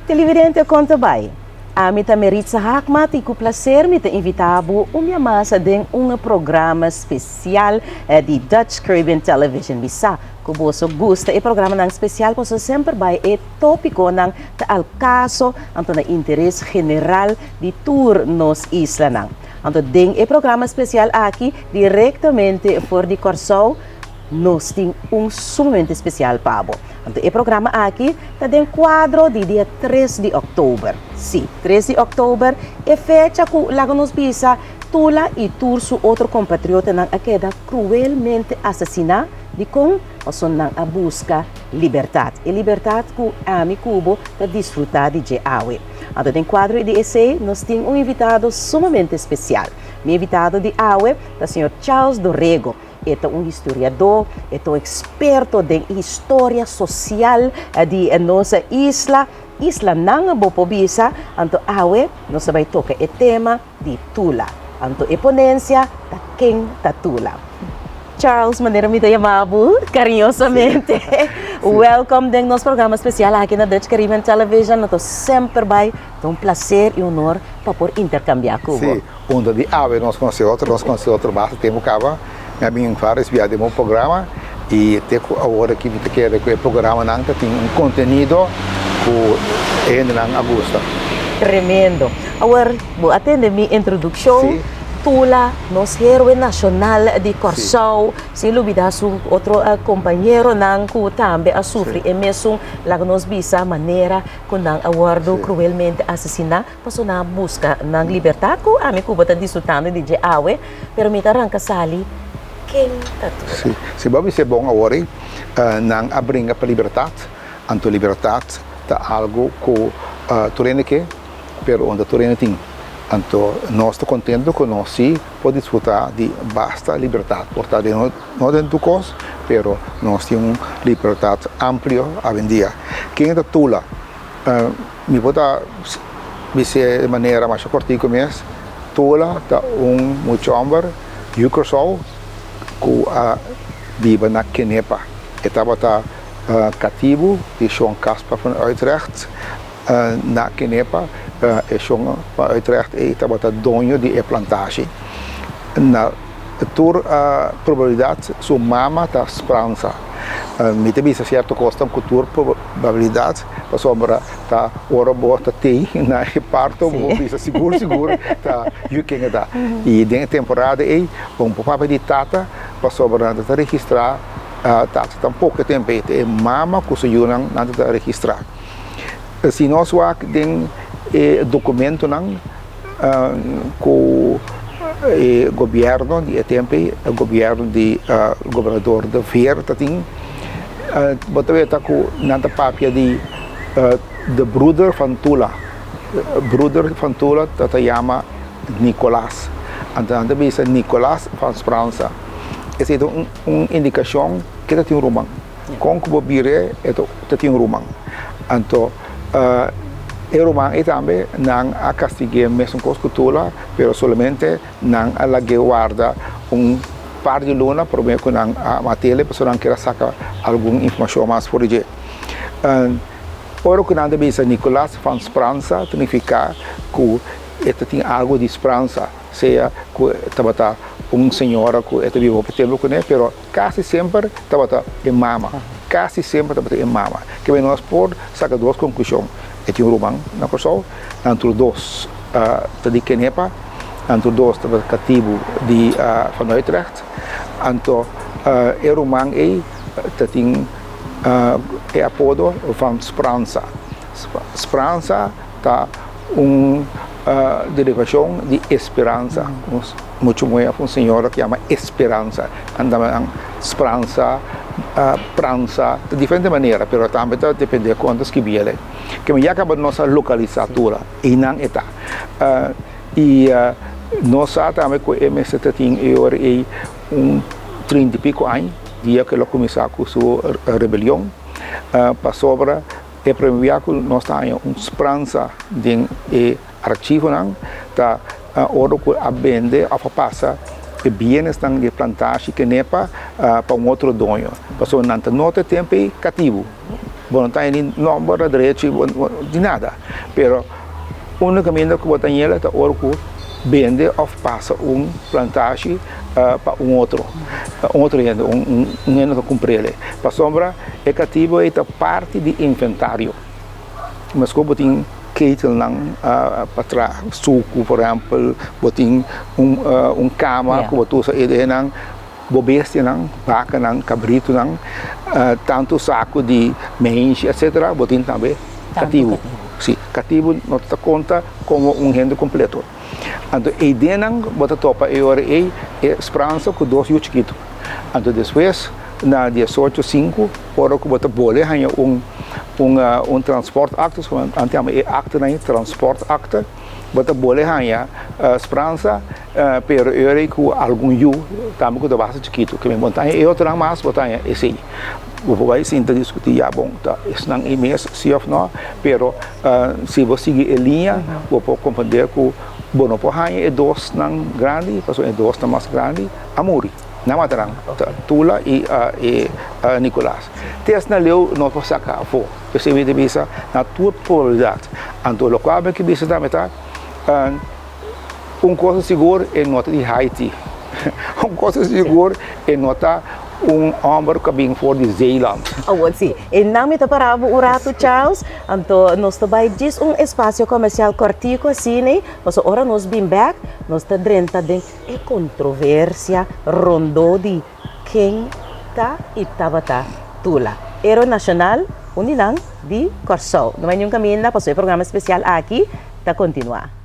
Televidente, kon ta bai? Ami ta Meritza Haakmat i ku plaser mi ta invitá bo un bia mas den un programa spesial di Dutch Caribbean Television. Mi sa ku boso gusta e programanan spesial pasobra semper bai e tópikonan ta al kaso anto na interes general di tur nos islanan. Anto den e programa spesial aki direktamente for di Kòrsou, Nos tin un sumamente spesial pa bo. Anto e programa aki ta den kuadro di dia tres di òktober. Sí, tres di òktober, e fecha ku laga nos bisa Tula i tur su otro kompatriotanan a keda kruelmente asesiná. Dikon? Pasobra nan a buska libertat. E libertat ku ami ku bo ta disfrutá di dje awe. Anto den kuadro di esei nos tin un invitado sumamente spesial. Mi invitado di awe ta señor Charles do Rego. E ta un historiadó, e ta un eksperto den historia sosial di nos isla, islanan bo por bisa. Anto awe nos ta bai toka e tema di Tula. Anto e ponensia ta Ken ta Tula? Charles, manera mi ta yama bo kariñosamente, welkom den nos programa spesial aki na Dutch Caribbean Television. Nos ta semper bai ta un plaser i honor pa por interkambiá ku bo. Unda di awe nos conoce otro, nos conoce otro basta tempo caba. Mi a bin varios bia den bo programa y te cu awor aki mi ta kere cu e programanan ta tin un contenido cu e hendenan a gusta. Tremendo. Awor bo a tende mi introduccion. Sí. Tula, nos héroe nacional di Corsou, sin lubida su otro compañeronan cu tambe a sufri e mesun, laga nos bisa, manera cu nan a wordo cruelmente asesina. Pasobra nan a buska nan libertat ku ami ku bo ta disfrutando di dje awe, pero mi ta ranka sali ken ta tura. Si, si bo a bisa e bon awor ei, nan a bringa pa libertat, anto libertat ta algu ku tur hende ke, pero unda tur hende tin. Anto nos ta kontento ku nos si por disfruta di basta libertat, por ta den no den tur kos, pero nos tin un libertat amplio awendia. Ken ta tula? Mi por ta bis'é di manera masha kortiku mes, Tola ta un mucha hòmber yu Kòrsou ku a biba na Kenepa. E tabata katibu di Shon Caspar van Uytrecht na Kenepa. E Shon van Uytrecht ei tabata doño di e plantashi. Na tur probabilidat su mama ta Spranza. Mi ta bisa sierto kosnan ku tur probabilidat pasobra ta ora bo ta tei na e parto bo bisa sigur sigur ta yu ken e ta. I den e temporada ei bo no por papia di tata pasobra nan ta registrá tata tampoko e tempu ei. Ta e mama ku su yunan nan ta registrá. Si nos wak den e dokumentonan ku e gobièrnu di e tempu ei, e gobièrnu di gobernador de Veer ta tin, bo ta weta ku nan ta papia di de broeder van Tula. Broeder van Tula ta ta yama Nicolaas. Anto nan ta bisa Nicolaas van Spranza. Esei ta un indikashon ke ta tin ruman. Kon ku bo bira e ta tin ruman. Anto e ruman ei tambe nan a kastig'é mesun kos ku Tula, pero solamente nan a lag'é warda un par di luna promé ku nan a mat'é pasobra nan kier a saka algun informashon mas for di dje. Ora ku nan ta bisa Nicolaas van Spranza ta nifiká ku e ta tin algu di spransa, sea ku tabata un señora ku e ta biba hopi tempu kuné, pero Kasi semper tabata e mama. Kasi semper tabata e mama. Kebe nos por saka dos konklushon. E tin un ruman na Kòrsou, nan tur dos ta di Kenepa, nan tur dos tabata katibu di Van Uytrecht. Anto e ruman ei ta tin e apodo Van Spranza. Spranza ta un derivashon di esperansa. Muchu muhé òf un señora ku yama Esperansa. Nan ta nan Spransa, Pransa, ta diferente manera, pero tambe ta dependé kon ta skibi el. Keme ya kaba nos a lokalisá tur einan e ta. I nos sa tambe ku e mester ta tin e ora ei un trinta i piko aña, dia ku el a kuminsá ku su rebelion, pasobra E prome bia ku nos ta haña un spransa den e archivonan ta ora ku a bende òf a pasa e bienesnan di e plantashi Kenepa pa un otro doño. Pasobra nan ta nota e tempu ei katibu. Bo no ta haña ni nòmber, adrechi, di nada. Pero unda kaminda ku bo ta hañ'el ta ora ku bende òf pasa un plantashi pa un otro, un otro hende, un hende ku kumpr'el. Pasobra e katibu ei ta parti di inventario. Meskos bo tin ketelnan pa traha suku, por ehèmpel, bo tin un kama ku bo ta usa e denan. Bo bestianan, bakanan, kabritunan, tantu saku di meinshi etcetera, bo tin tambe katibu. Si, katibu no ta konta komo un hende kompleto. Anto e ideanan bo ta topa e ora ei e spransa ku dos yu chikitu. Anto despues na diesocho sinku ora ku bo ta bole haña un un transportakte, nan ta yama e aktenan ei transportakte, bo ta bole haña spransa. Pero e ora ei ku algun yu tambe ku ta basta chikitu, ke men bo ta haña e otronan mas, bo ta haña esei. Bo por bai sinta diskutí, ya bon, ta esnan ei mes si òf nò, pero si bo sigui e liña, bo por komprendé ku bo no por haña e dosnan grandi, pasobra e dosnan mas grandi a muri. Nan mata nan, ta Tula i e Nicolas. Te asina leu no por saka afó. P'esei mi ta bisa na tur probabilidat. Anto lokual mi ke bisa tambe ta. Un cosa sigur e no ta di Haiti. Un cosa sigur e no ta un homber cu a bin for di Zeeland. Awor si, e nan mi ta para bo un rato Charles, anto nos ta bay djis un espacio comercial cortico asina, pasobra ora nos bin bek nos ta drenta den e controversia rondó di ken ta y tabata Tula, Héroe Nacional, un di nan di Kòrsou. No bay niun caminda pasobra e programa especial aki ta continua.